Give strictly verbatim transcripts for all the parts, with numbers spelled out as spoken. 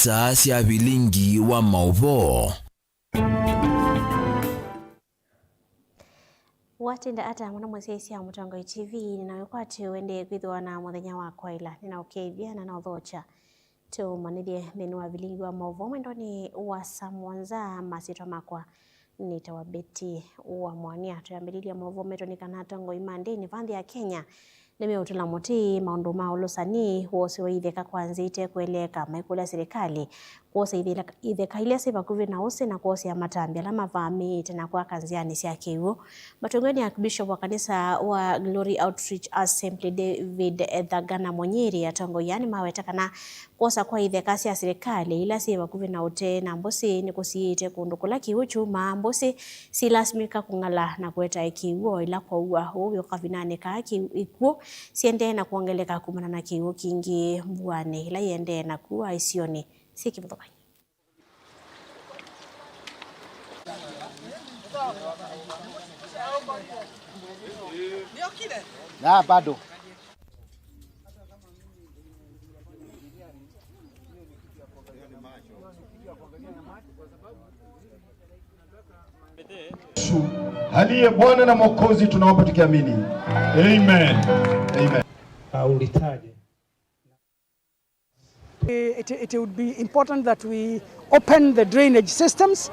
Saa sya vilingi wa maũvoo. Watinda ata mũno mũsyaĩĩsya Mũtongoi T V, nĩ nawe kwatĩ ũendee kwĩthĩwa na mũthenya wa kwaĩla. Nĩnaũkeethya na naũthokya tũmanyĩthye nthĩnĩ wa vilingi wa maũvoo mwendonĩ wa saa mũonza. Masyĩtwa makwa nĩtawa Betty wa Mwania. Twĩambĩlĩlya maũvoo metũ nĩ kana atongoi ma ndĩni va nthĩ ya Kenya nĩmeũtũla mũtĩ maũndũ ma ũlũsani, wosĩ wa itheka kwa nzĩa ite kũeleeka, maikũlya silikalĩ kwosa itheka ila syĩ vakuvĩ na ũsĩ na kwosea matambya ala mavamĩĩte na kwaka nzĩanĩ sya kĩw'ũ. Matongoi nĩ Archbishop wa kanisa wa Glory Outreach Assembly, David Thagana Mũnyiri. Atongoi aa nĩmaweta kana kwosa kwa itheka sya silikalĩ ila syĩ vakuvĩ na ũtee na mbũsĩ nĩkũsiĩĩte kũndũ kũla kĩw'ũ kyumaa. Mbũsĩ silasimĩka kũng'ala na kũetae kĩw'ũ, o ĩla kwaua ũu wĩũka vinanĩ kaa kĩw'ũ, ikw'ũ siendee na kwongeleka kumana na kĩw'ũ kingĩ mbuanĩ ĩla yĩendee na kua isionĩ syĩ kĩvathũkany'o. Na bado Yesu aliye Bwana na Mwokozi, tunaomba tukiamini. Amen. Amen. Ulitaje? It, it would be important that we open the drainage systems,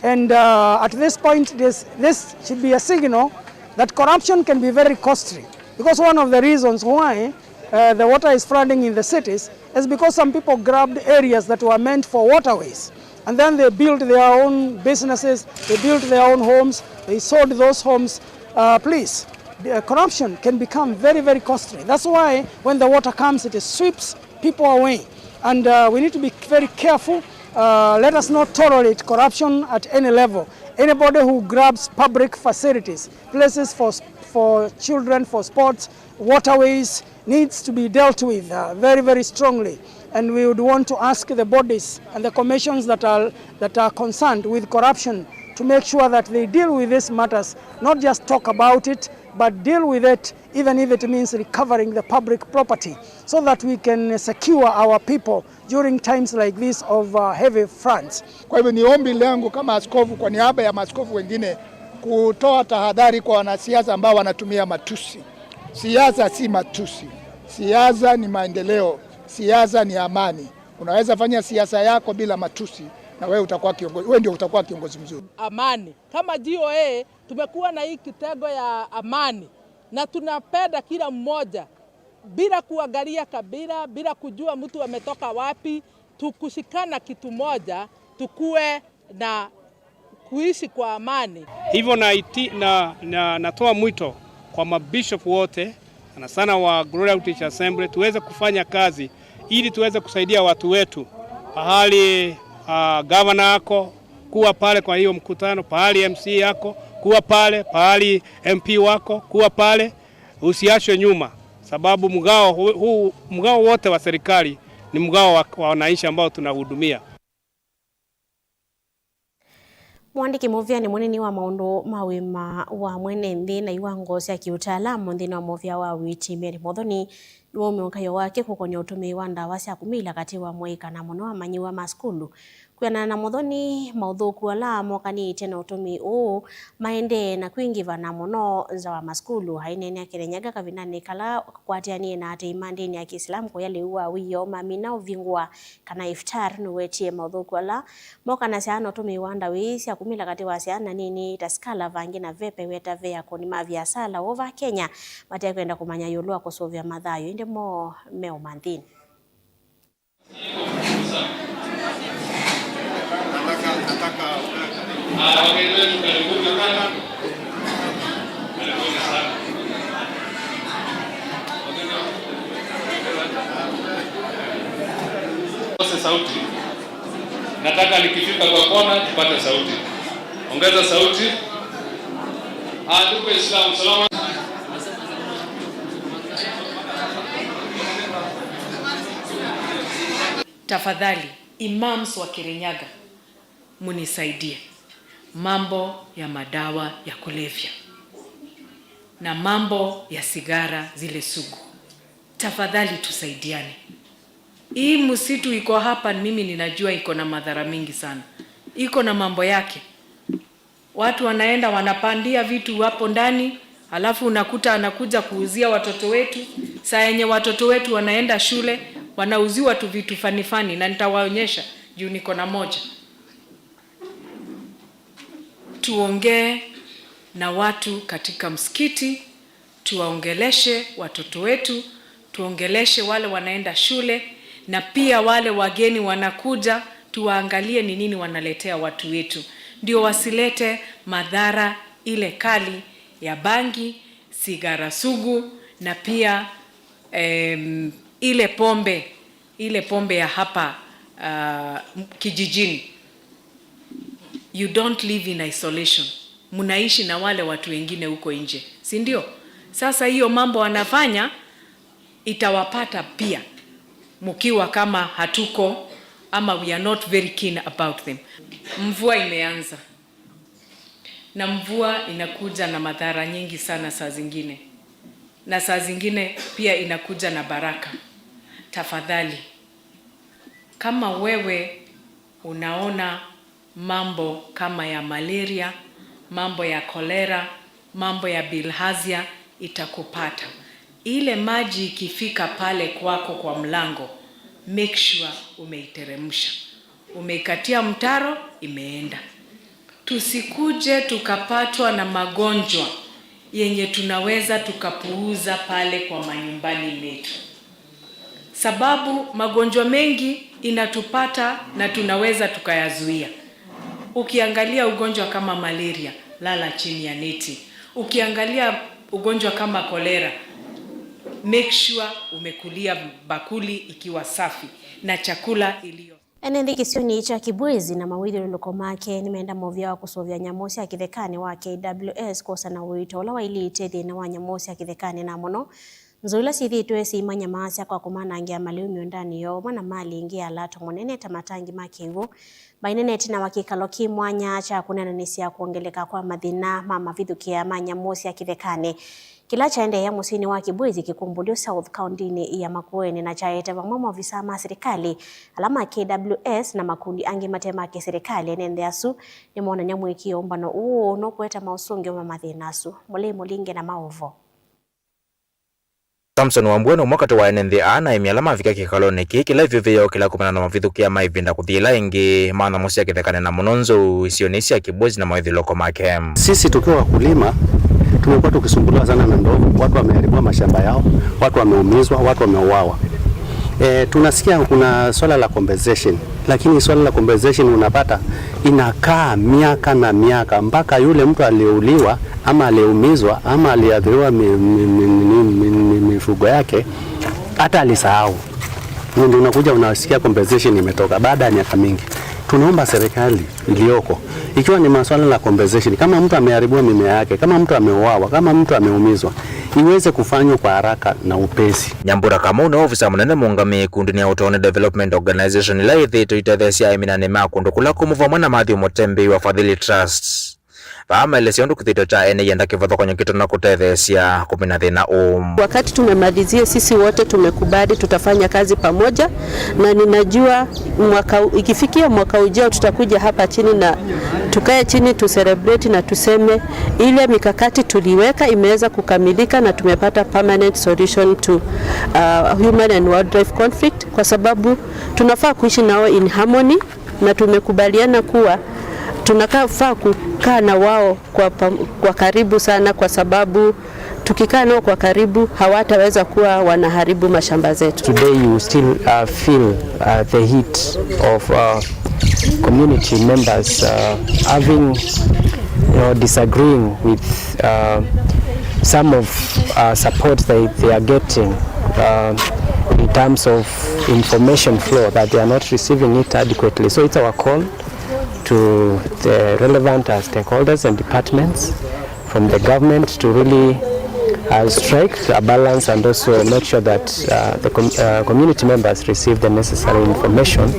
and uh, at this point this, this should be a signal that corruption can be very costly, because one of the reasons why uh, the water is flooding in the cities is because some people grabbed areas that were meant for waterways. And then they build their own businesses, they build their own homes, they sold those homes. Uh, please, the, uh, corruption can become very, very costly. That's why when the water comes, it sweeps people away. And uh, we need to be very careful. Uh, let us not tolerate corruption at any level. Anybody who grabs public facilities, places for, for children, for sports, waterways, needs to be dealt with uh, very, very strongly. And we would want to ask the bodies and the commissions that are, that are concerned with corruption to make sure that they deal with these matters, not just talk about it, but deal with it, even if it means recovering the public property, so that we can secure our people during times like this of uh, heavy floods. Kwa hivyo ni ombi langu kama askofu kwa niaba ya maaskofu wengine kutoa tahadhari kwa wanasiasa ambao wanatumia matusi. Siasa si matusi. Siasa ni maendeleo. Siasa ni amani. Unaweza fanya siasa yako bila matusi na wewe utakuwa kiongozi, wewe ndio utakuwa kiongozi mzuri. Amani. Kama G O A tumekuwa na hii kitengo ya amani na tunapenda kila mmoja bila kuangalia kabila, bila kujua mtu ametoka wapi, tukushikana kitu moja, tukue na kuishi kwa amani. Hivyo na, na, na, natoa mwito kwa mabishop wote sana sana wa Glory Outreach Assembly tuweze kufanya kazi ili tuweze kusaidia watu wetu. Pahali uh, gavana yako kuwa pale kwa hiyo mkutano, pahali M C A yako kuwa pale, pahali M P wako kuwa pale, usiachwe nyuma, sababu mgao huu, mgao wote wa serikali ni mgao wa, wa wananchi ambao tunahudumia. Mũandĩki mũvĩanĩ mũnini wa maũndũ ma ũima wa mwene nthĩ na iwango sya kĩũtaalamu nthĩnĩ wa mũvĩa wa ũiiti, Mary Muthoni, nĩwaumya ũkayo wake kũkonya ũtũmĩi wa ndawa sya kũmila katĩ wa mũika na mũno amanyĩw'a ma sukulu. Kwĩanana na Muthoni, maũthũku ala mokanĩte na ũtũmĩi ũũ maendee na kwingĩva, na mũno nza wa masukulu. Aineenea Kirinyaga kavindanĩ kala akwatĩanĩe na atei ma ndĩni ya Kĩisilamu kũya lĩu wa wĩoo mamina ũvingũa kana iftar, nĩwetie maũthũku ala mokanasya na ũtũmĩi wa ndawa ii sya kumila katĩ wa syana nini ta Skala, vangi na Vepe, weta ve akũni ma viasala ũũ va Kenya mate kwenda kũmanya ĩũlũ wa kũsũvĩa mathayũ, ĩndĩ mo me ũmanthĩnĩ. Ongeza sauti. Nataka nikifika kwa kona tupate sauti. Ongeza sauti. Ah, ndugu Islam, salama. Tafadhali, imams wa Kirinyaga, munisaidie. Mambo ya madawa ya kulevya na mambo ya sigara zile sugu. Tafadhali tusaidiane. Hii msitu iko hapa, mimi ninajua iko na madhara mingi sana. Iko na mambo yake. Watu wanaenda wanapandia vitu hapo ndani, alafu unakuta anakuja kuuzia watoto wetu. Saa yenye watoto wetu wanaenda shule, wanauziwa tu vitu fani fani, na nitawaonyesha juu niko na moja. Tuongee na watu katika msikiti, tuwaongeleshe watoto wetu, tuongeleshe wale wanaenda shule, na pia wale wageni wanakuja, tuwaangalie ni nini wanaletea watu wetu, ndio wasilete madhara ile kali ya bangi, sigara sugu, na pia, em, ile pombe, ile pombe ya hapa, ah, kijijini. You don't live in isolation. Mnaishi na wale watu wengine huko nje, si ndio? Sasa hiyo mambo wanafanya itawapata pia mkiwa kama hatuko, ama we are not very keen about them. Mvua imeanza. Na mvua inakuja na madhara nyingi sana saa zingine. Na saa zingine pia inakuja na baraka. Tafadhali, kama wewe unaona mambo kama ya malaria, mambo ya kolera, mambo ya bilharzia itakupata, ile maji ikifika pale kwako kwa mlango, make sure umeiteremsha. Umeikatia mtaro, imeenda. Tusikuje tukapatwa na magonjwa yenye tunaweza tukapuuza pale kwa manyumbani metu, sababu magonjwa mengi inatupata na tunaweza tukayazuia. Ukiangalia ugonjwa kama malaria, lala chini ya neti. Ukiangalia ugonjwa kama kolera, make sure umekulia bakuli ikiwa safi na chakula iliyo Ene nthĩ kĩsionĩ kya Kibwezi na mawĩthyũlũlũko make nĩmenda mũvĩa wa kũsũvĩa nyamũ sya kĩthekanĩ wa K W S kwosa na ũito ũla wailĩte thĩna wa nyamũ sya kĩthekanĩ, na mũno nzou ila syĩthĩĩtwe syĩimanyamaasya kwa kũmanangĩa malĩu mĩũndanĩ yoo vamwe na malĩ ĩngĩ ya lato mũnene ta matangi ma kĩw'ũ, mainene ĩtina wa kĩkalo kĩ mwanya kya kũneenanĩsya kwongeleka kwa mathĩna ma mavithũkĩa ma nyamũ sya kĩthekanĩ. Kĩla kyaendeea mũsyĩnĩ wa Kibwezi, Kikumbulyo South, kaũntĩnĩ ya Makueni, na kyaete vamwe maovisaa ma silikalĩ, ala ma K W S, na makundi angĩ mate ma kĩsilikalĩ, ene nthĩ asu nĩmoonany'a mũĩkĩĩo ũmbano ũũ nũkũete maũsũngĩo ma mathĩna asu. Mũlei Mũlinge na maũvoo. Samson Wambua nĩ ũmwe katĩ wa ene nthĩ aa na aĩmi ala mavika kĩkalonĩ kĩĩ kĩla ĩvyũvĩ yookĩla kumana na mavithũkĩa ma ĩvinda kũthi ĩla ĩngĩ ma nyamũ sya kĩthekanĩ na mũno nzou isionĩ sya Kibwezi na mawĩthyũlũlũko make. Sisi tukiwa wakulima, tumekuwa tukisumbuliwa sana na ndovu. Watu wameharibiwa mashamba yao, watu wameumizwa, watu wameuawa. E, tunasikia kuna swala la compensation, lakini swala la compensation unapata inakaa miaka na miaka mpaka yule mtu aliyeuliwa ama aliyeumizwa ama aliathiriwa mi, mi, mi, mi, mi, mi, mifugo yake hata alisahau. Ndio unakuja unasikia compensation imetoka baada ya miaka mingi. Tunaomba serikali iliyoko, ikiwa ni masuala la compensation, kama mtu ameharibiwa mimea yake, kama mtu ameuawa, kama mtu ameumizwa, iweze kufanywa kwa haraka na upesi. Nyambura Kamau nĩ ofisa mũnene mũũngamĩe ĩkundinĩ ya Ũtonĩ Development Organization, ĩla yĩthĩĩtwe ĩitetheesya aĩmi na nĩ ma kũndũ kũla kũmũ vamwe na Matthew Mũtembei wa Fadhili Trust. Vaa maelesya ũndũ kĩthito kya ene yenda kĩvathũkany'o kĩtonya kũtetheesya kũmina thĩna ũũ. Wakati tumemalizia, sisi wote tumekubali tutafanya kazi pamoja, na ninajua mwaka u-, ikifikia mwaka ujao tutakuja hapa chini na tukae chini tu celebrate na tuseme ile mikakati tuliweka imeweza kukamilika na tumepata permanent solution to, uh, human and wildlife conflict, kwa sababu tunafaa kuishi nao in harmony. Na tumekubaliana kuwa tunafaa kukaa na wao kwa, kwa karibu sana, kwa sababu tukikaa nao kwa karibu hawataweza kuwa wanaharibu mashamba zetu. Today you still, uh, feel, uh, the heat of, uh, community members, uh, having, you know, disagreeing with, uh, some of, uh, support that they are getting, uh, in terms of information flow, that they are not receiving it adequately. So it's our call to the relevant, uh, stakeholders and departments from the government to really, uh, strike a balance and also make sure that, uh, the com-, uh, community members receive the necessary information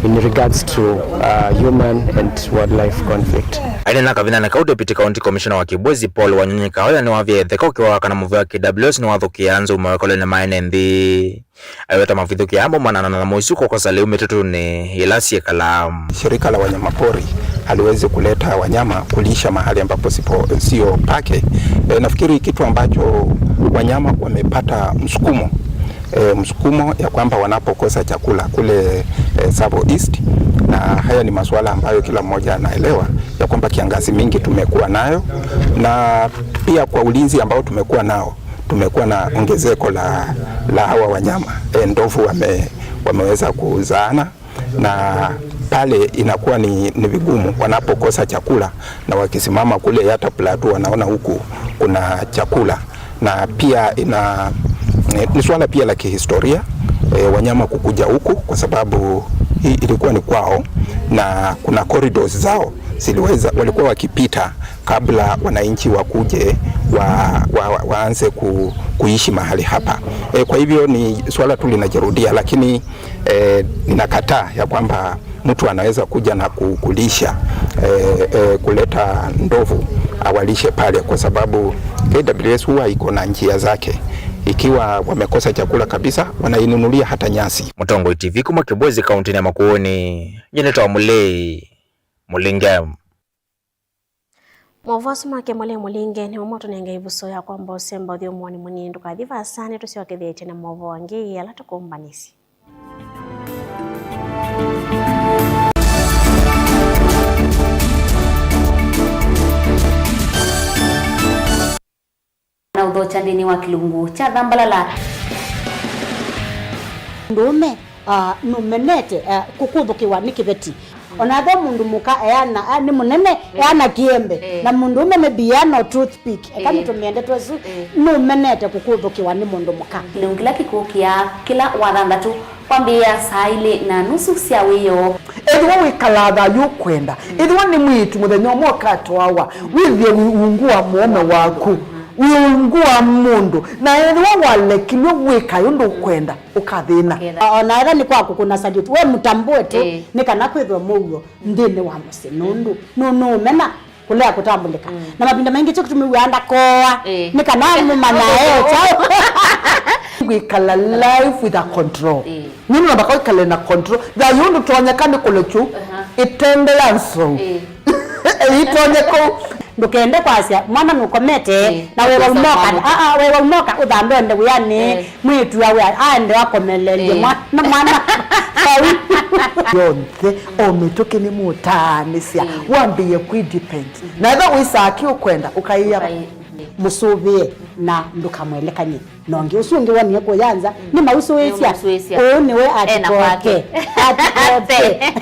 in regards to, uh, human and wildlife conflict. Aineena kavindanĩ kau, Deputy County Commissioner wa Kibwezi Paul Wanyonyi Kaoya nĩwavie ĩtheka ũkĩwa kana mũvĩa wa K W S nĩwathũkĩaa nzou mawekolonĩ ma ene nthĩ. Aiweta mavithũkĩa amwe manana na mũisu kũkosa lĩu mĩtũtũnĩ ĩla syĩkalaa. Shirika la wanyamapori haliwezi kuleta wanyama kulisha mahali ambapo sipo, sio pake. E, nafikiri kitu ambacho wanyama wamepata msukumo, e, msukumo ya kwamba wanapokosa chakula kule, e, Tsavo East, na haya ni masuala ambayo kila mmoja anaelewa ya kwamba kiangazi mingi tumekuwa nayo, na pia kwa ulinzi ambao tumekuwa nao, tumekuwa na ongezeko la, la hawa wanyama. E, ndovu wame-, wameweza kuzaana, na pale inakuwa ni, ni vigumu wanapokosa chakula, na wakisimama kule Yatta Plateau wanaona huku kuna chakula. Na pia ina, ni, ni suala pia la kihistoria, e, wanyama kukuja huku kwa sababu hii ilikuwa ni kwao, na kuna corridors zao ziliweza, walikuwa wakipita kabla wananchi wakuje wa, wa, wa, waanze ku, kuishi mahali hapa. E, kwa hivyo ni suala tu linajirudia, lakini, e, ninakataa ya kwamba mtu anaweza kuja na ku-, kulisha, e, e, kuleta ndovu awalishe pale, kwa sababu K W S huwa iko na njia zake. Ikiwa wamekosa chakula kabisa, wanainunulia hata nyasi. Mũtongoi T V kuma Kibwezi, kaunti ya Makueni, nyie nĩtawa Mũlei Mũlinge. Maũvoo asu make Mũlei Mũlinge nĩmo matũnenga ĩvuso ya kwamba ũsemba ũthyũmũonĩ mũnini. Ndũkathi vaasa, nĩtũsyokethetye na maũvoo angĩ ala tũkũmbanĩsye. Na ũthokya nthĩnĩ wa kĩlungu kya thambalala. Mũndũũme, ah, nũmenete, ah, kũkũthũkĩwa nĩ kĩveti. Ona ethĩwa mũndũ mũka eana, ah, nĩ mũnene, eh, eana kĩembe. Eh. Na mũndũũme maybe eana o toothpick. Eka, eh, nĩtũmĩe ndeto ĩsu, eh, nũmenete kũkũthũkĩwa nĩ mũndũ mũka. Kĩlungu kĩla kĩkũkĩa kĩla wathanthatũ kwambĩĩa saa ilĩ na nusu sya wĩoo. Ethĩwa wĩkalaa thayũ ũkwenda, ethĩwa nĩ mwĩĩtu mũthenya ũmwe ũkatwawa, wĩthĩe ungu wa mũũme waku, wĩ ungu wa mũndũ, na ethĩwa walekilw'e wĩkae ũndũ ũkwenda, ũkathĩna. Ketha. O na etha nĩ kwa kũkũna salute, we mũtambũe tu, ĩĩ, nĩ kana kwĩthwe mũuo nthĩnĩ wa mũsyĩ, nũndũ nũ-, nũũmena kũlea kũtambũlĩka. Mm. Na mavinda maingĩ kyo kĩtumi wĩaa ndakoa, ĩĩ, nĩ kana mũmanya e kyaũ. Wĩkala life with a control. Ĩĩ. Nũndũ namba kwĩkale na control. Thayũ ndũtonyeka nĩ kũlekyu, aha, ĩtende ya nsou. Ĩĩ. Ĩitonye kũu. Ndũkende kwasya, mwana nũkomete, ĩĩ, na wewa ũkosa umoka, kwamũka. Aa, wewa umoka, ũthambe ũende wĩanĩ, ĩĩ, mwĩĩtu awe, aende akomelelye, ĩĩ, mwana, mwana. Vau. Yonthe, o mĩtũkĩ nĩ mũtaanĩsya, ĩĩ, wambĩĩe kwĩ depend. Mhm. Na ethĩwa wĩsaa kĩ ũkwenda, ũkaĩa. Ũkaĩ-, ĩĩ, mũsũvĩe na ndũkamwelekany'e. Na ũngĩ ũsu ũngĩ wonie kũya nza, mm, nĩmausũĩsya. Nĩmausũĩsya. Ũũ nĩwe ena kwake. Atikoke. Atikoke.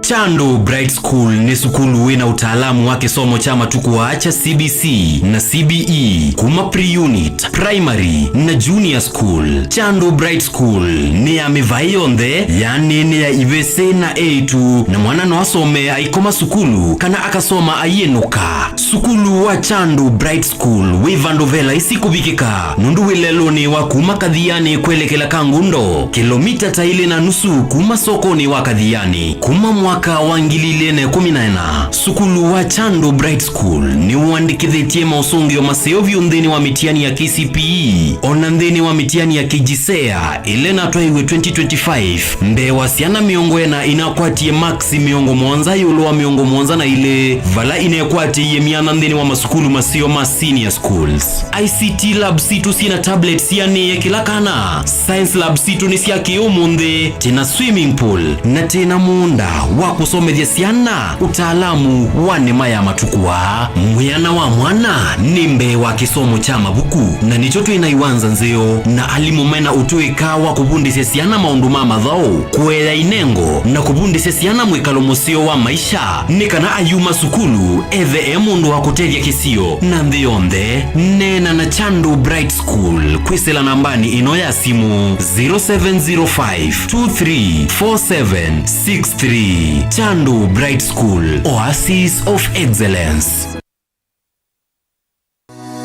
Chandu Bright School nĩ sukulu wĩ na ũtaalamu wa kĩsomo kya matukũ aa kya C B C na C B E, kuma pre-unit, primary, na junior school. Chandu Bright School nĩ ya mĩvaĩ yonthe, yaani nĩ ya ivĩsĩ na eĩtu, na mwana no asome aikoma sukulu kana akasoma aiĩnũka. Sukulu wa Chandu Bright School wĩ vandũ ve laisi kũvikĩka, nũndũ wĩ lelũnĩ wa kuma Kathiani kwelekela Kangundo, kĩlomita ta ilĩ na nusu kuma sokonĩ wa Kathiani. Kuma mwaka wa ngili ilĩ na ĩkũmi na ĩna, sukulu wa Chandu Bright School nĩwandĩkĩthĩtye maũsũngĩo maseo vyũ nthĩnĩ wa mĩtiani ya K C P E, o na nthĩnĩ wa mĩtiani ya K J S E A, ĩla ĩnatwaĩiwe twenty twenty-five, mbee wa syana mĩongo ĩna inakwatie maksi mĩongo mũonza ĩũlũ wa mĩongo mũonza na ilĩ, vala inekwatĩie myanya nthĩnĩ wa masukulu maseo ma senior schools. I C T lab sitũ syĩ na tablets sianĩe kĩla kana. Science lab sitũ nĩ sya kĩ-ũmũnthĩ, twĩ na swimming pool, na twĩ na mũũnda wa kũsomethya syana ũtaalamu wa nĩma ya matukũ aa. Mwĩana wa mwana nĩ mbee wa kĩsomo kya mavuku, na nĩkyo twĩ na iwanza nzeo na alimũ me na ũtũĩka wa kũvundĩsya syana maũndũ ma mathaũ, kũea inengo, na kũvundĩsya syana mwĩkalo mũseo wa maisha, nĩ kana ayuma sukulu ethe e mũndũ wa kũtethya kĩsio na nthĩ yonthe. Neena na Chandu Bright School kwĩsĩla nambanĩ ĩno ya simũ, zero seven zero five two three four seven six three. Chandu Bright School, Oasis of Excellence.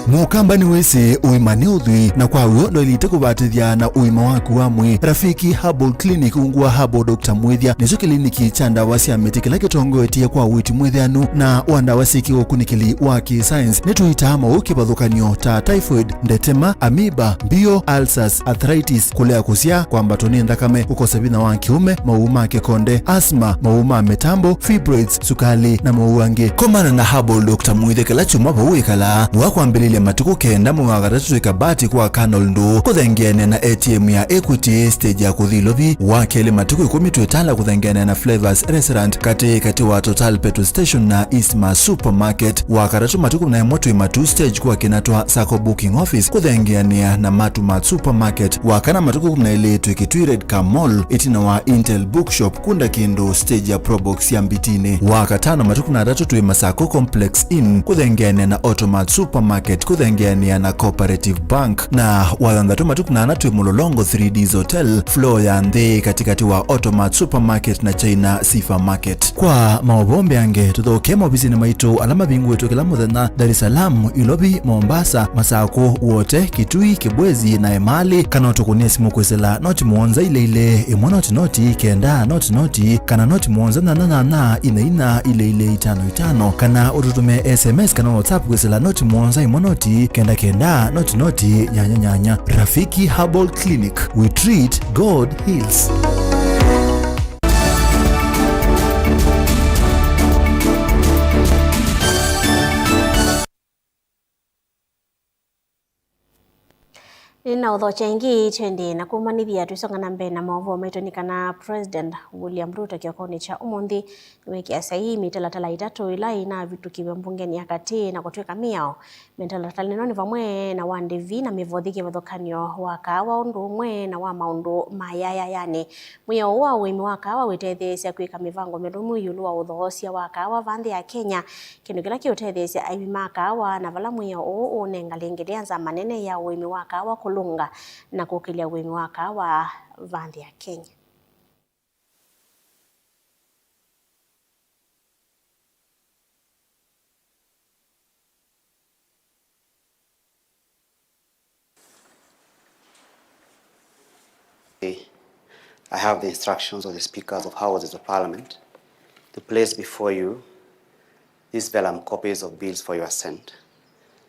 Mũkamba nĩwĩsĩ ũima nĩ ũthwii, na kwa w'o ndwaĩlĩte kũvatĩthya na ũima waku wa mwĩĩ. Rafiki Herbal Clinic ungu wa Herbal Doctor Mwĩthya nĩkyo kĩliniki kya ndawa sya mĩtĩ kĩla kĩtongoetye kwa ũiiti mwĩthĩanu na wa ndawa syĩ kĩũkunĩkĩli wa kĩ-science. Nĩtũitaa maũũ kĩvathũkany'o ta typhoid, ndetema, amoeba, mbio, ulcers, arthritis, kũlea kũsyaa, kwambatwa nĩ nthakame, kũkosa vinya wa kĩũme, maũũ ma kĩkonde, asthma, maũũ ma mĩtambo, fibroids, sukali, na maũũ angĩ. Komana na Herbal Doctor Mwĩthya kĩla kyumwa vau wĩkalaa. Wa kwambĩlĩlya matukũ kenda mwei wa katatũ twĩ Kabati kwa Colonel Ndũũ, kũthengeanĩa na A T M ya Equity, stage ya kũthi Ilovi. Wa kelĩ matukũ ĩkũmi twĩ Tala kũthengeanĩa na Flavors Restaurant, katĩ katĩ wa Total Petrol Station na East Mart Supermarket. Wa katatũ matukũ na ĩmwe twĩ Matuu stage kwa Kinatwa Sacco Booking Office, kũthengeanĩa na Matuu Mart Supermarket. Wa kana matukũ ĩkũmi na elĩ twĩ Kitui Red Car Mall, ĩtina wa Intel Bookshop, kunda kĩndũ stage ya Probox ya Mbitinĩ. Wa katano matukũ na atatũ twĩ Masako Complex Inn, kũthengeanĩa na Automat Supermarket, kũthengeanĩa na Cooperative Bank. Na wa thanthatũ matukũ na ana twĩ Mũlolongo three Ds Hotel, floor ya nthĩ, katĩkatĩ wa Automat Supermarket na China Sifa Market. Kwa maũvoo mbeange, tũthokee maovisinĩ maitũ ala mavingũĩtwe kĩla mũthenya, Dar es Salaam, Ilovi, Mombasa, Masakũ, Wote, Kitui, Kibwezi na Emali, kana ũtũkũnĩe simũ kwĩsĩla noti mũonza ilĩ ilĩ, ĩmwe noti noti, kenda noti noti, kana noti mũonza nyanya nyanya, ina ina, ilĩ ilĩ, itano itano, kana ũtũtũmĩe S M S kana WhatsApp kwĩsĩla noti mũonza ĩmwe noti, kenda kenda, noti noti, nyanya nyanya. Rafiki Herbal Clinic, we treat, God heals. Nĩnaũthokya ĩngĩ, twende na kũmanyĩthya twĩsonga na mbee na maũvoo maitũ nĩ kana President William Ruto kĩokonĩ kya ũmũnthĩ nĩweekĩa saii mĩtalatala ĩtatũ ĩla ĩnavĩtũkiw'e mbungenĩ ya katĩ na kũtw'ĩka mĩao. Mĩtalatala ĩno nĩ vamwe na wa ndĩvi na mĩvothi, kĩvathũkany'o wa kaawa, ũndũ ũmwe na wa maũndũ ma yaya, yani mwĩao ũũ wa ũĩmi wa kaawa wĩtetheesya kwĩka mĩvango mĩlũmu ĩũlũ wa ũthoosya wa kaawa va nthĩ ya Kenya, kĩndũ kĩla kĩũtetheesya aĩmi ma kaawa, na vala mwĩao ũũ ũũnenga lĩngĩ lĩa nzama nene ya ũĩmi wa kaawa kũlũnga na kũkĩlya ũĩmi wa kaawa va nthĩ ya Kenya. I have the instructions of the Speakers of Houses of Parliament to place before you these vellum copies of bills for your assent.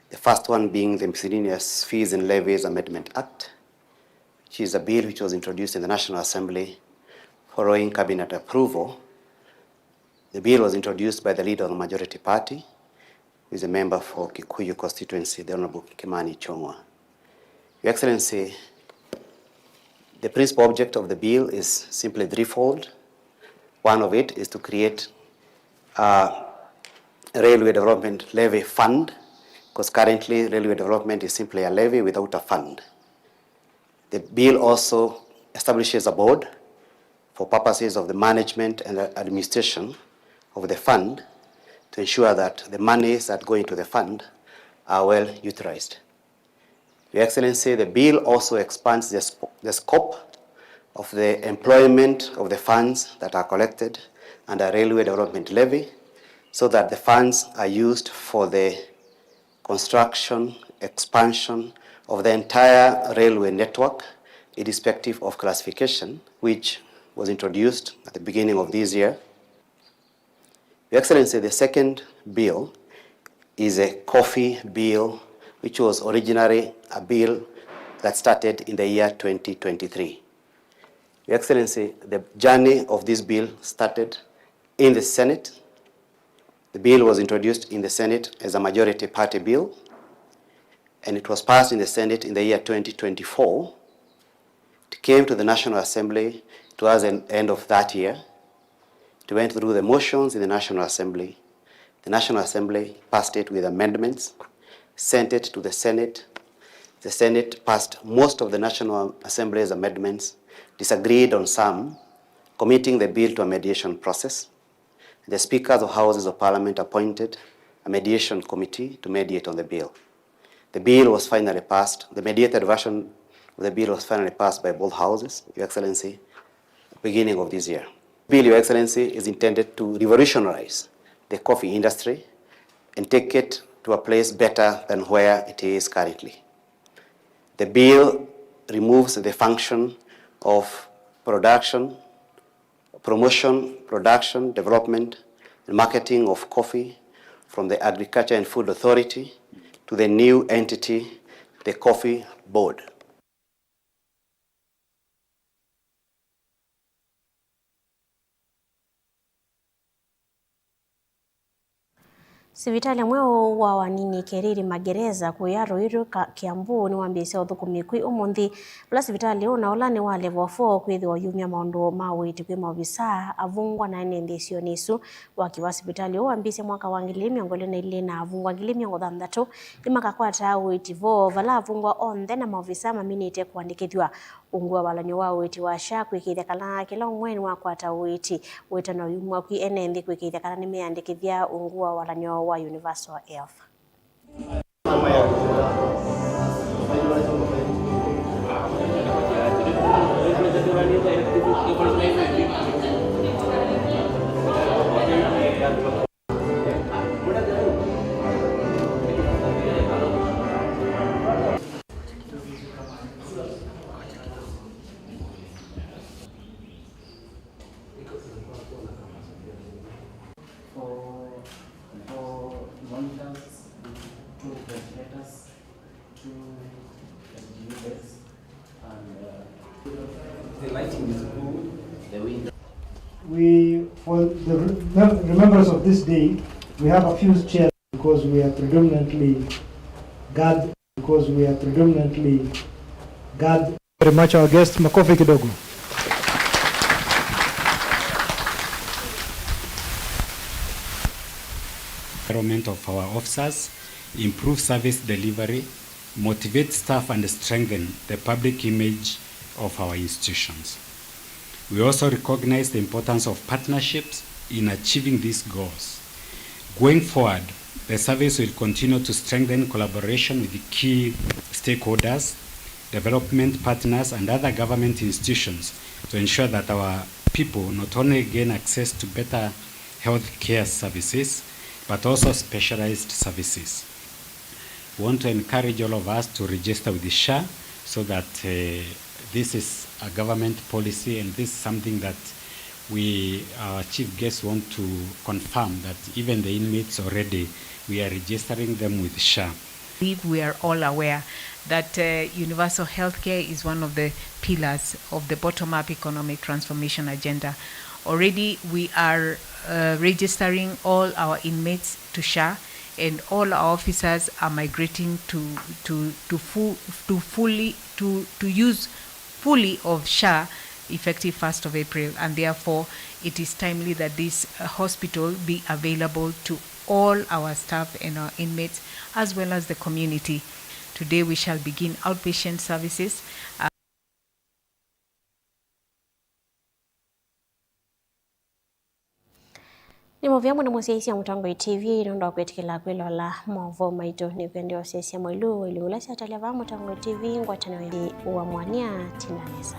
The first one being the Miscellaneous Fees and Levies Amendment Act, which is a bill which was introduced in the National Assembly following cabinet approval. The bill was introduced by the leader of the majority party, who is a member for Kikuyu constituency, the Honorable Kimani Ichung'wa. Your Excellency, the principal object of the bill is simply threefold. One of it is to create a railway development levy fund, because currently railway development is simply a levy without a fund. The bill also establishes a board for purposes of the management and the administration of the fund to ensure that the monies that go into the fund are well utilized. Your Excellency, the bill also expands the sp-, the scope of the employment of the funds that are collected under railway development levy so that the funds are used for the construction, expansion of the entire railway network, irrespective of classification, which was introduced at the beginning of this year. Your Excellency, the second bill is a coffee bill, which was originally a bill that started in the year twenty twenty-three. Your Excellency, the journey of this bill started in the Senate. The bill was introduced in the Senate as a majority party bill, and it was passed in the Senate in the year twenty twenty-four. It came to the National Assembly towards the end of that year. It went through the motions in the National Assembly. The National Assembly passed it with amendments, sent it to the Senate. The Senate passed most of the National Assembly's amendments, disagreed on some, committing the bill to a mediation process. The Speakers of Houses of Parliament appointed a mediation committee to mediate on the bill. The bill was finally passed. The mediated version of the bill was finally passed by both houses, Your Excellency, at the beginning of this year. Bill, Your Excellency, is intended to revolutionize the coffee industry and take it to a place better than where it is currently. The bill removes the function of production, promotion, production, development, and marketing of coffee from the Agriculture and Food Authority to the new entity, the Coffee Board. Sivitalĩ mweũ wa wanini Keriri Magereza kũya Ruiru, Ka-, Kiambu nĩwambĩĩsye ũthũkũmi kwĩ ũmũnthĩ, vala sivitalĩ ũũ na ũla nĩ wa level four kwĩthĩwa ũyumya maũndũ ma ũiiti kwĩ maovisaa, avungwa na ene nthĩ isionĩ isu. Waki wa sivitalĩ ũũ wambĩĩsye mwaka wa ngili mĩongo ĩlĩ na ilĩ, na avungwa ngili mĩongo thanthatũ nĩmakakwataa ũiiti vo, vala avungwa onthe na maovisaa maminĩte kũandĩkĩthw'a. Ungu wa walany'o wa ũiiti wa SHA kwĩkĩĩthya kana kĩla ũmwe nĩwakwata ũiiti. Wĩtano ũyumw'a kwĩ ene nthĩ kwĩkĩĩthya kana nĩmeandĩkĩthya ungu wa walany'o wa Universal Health. For, for monitors, two ventilators, two ventilators, and, uh, the lighting is good, the window. We, for the re-, remembrance of this day, we have a few chairs because we are predominantly gathered, because we are predominantly gathered. Very much our guests, makofi kidogo. Environment of our officers, improve service delivery, motivate staff and strengthen the public image of our institutions. We also recognize the importance of partnerships in achieving these goals. Going forward, the service will continue to strengthen collaboration with the key stakeholders, development partners, and other government institutions to ensure that our people not only gain access to better health care services, but also specialized services. We want to encourage all of us to register with the SHA so that, uh, this is a government policy, and this is something that we, our chief guests, want to confirm that even the inmates already, we are registering them with SHA. I believe we are all aware that, uh, universal healthcare is one of the pillars of the bottom-up economic transformation agenda. Already, we are, uh, registering all our inmates to SHA, and all our officers are migrating to, to, to fu-, to fully, to, to use fully of SHA effective first of April, and therefore it is timely that this, uh, hospital be available to all our staff and our inmates, as well as the community. Today we shall begin outpatient services. Nĩ mũvea mũno mũsyaĩĩsya Mũtongoi T V nũndũ wa kwĩtĩkĩla kwĩlola maũvoo maitũ. Nĩkwendea ũsyaĩĩsya maũlũ wa ilungu ila syatelya vaa Mũtongoi T V, ngwatanĩo ĩngĩ wa mwania. Tinda nesa.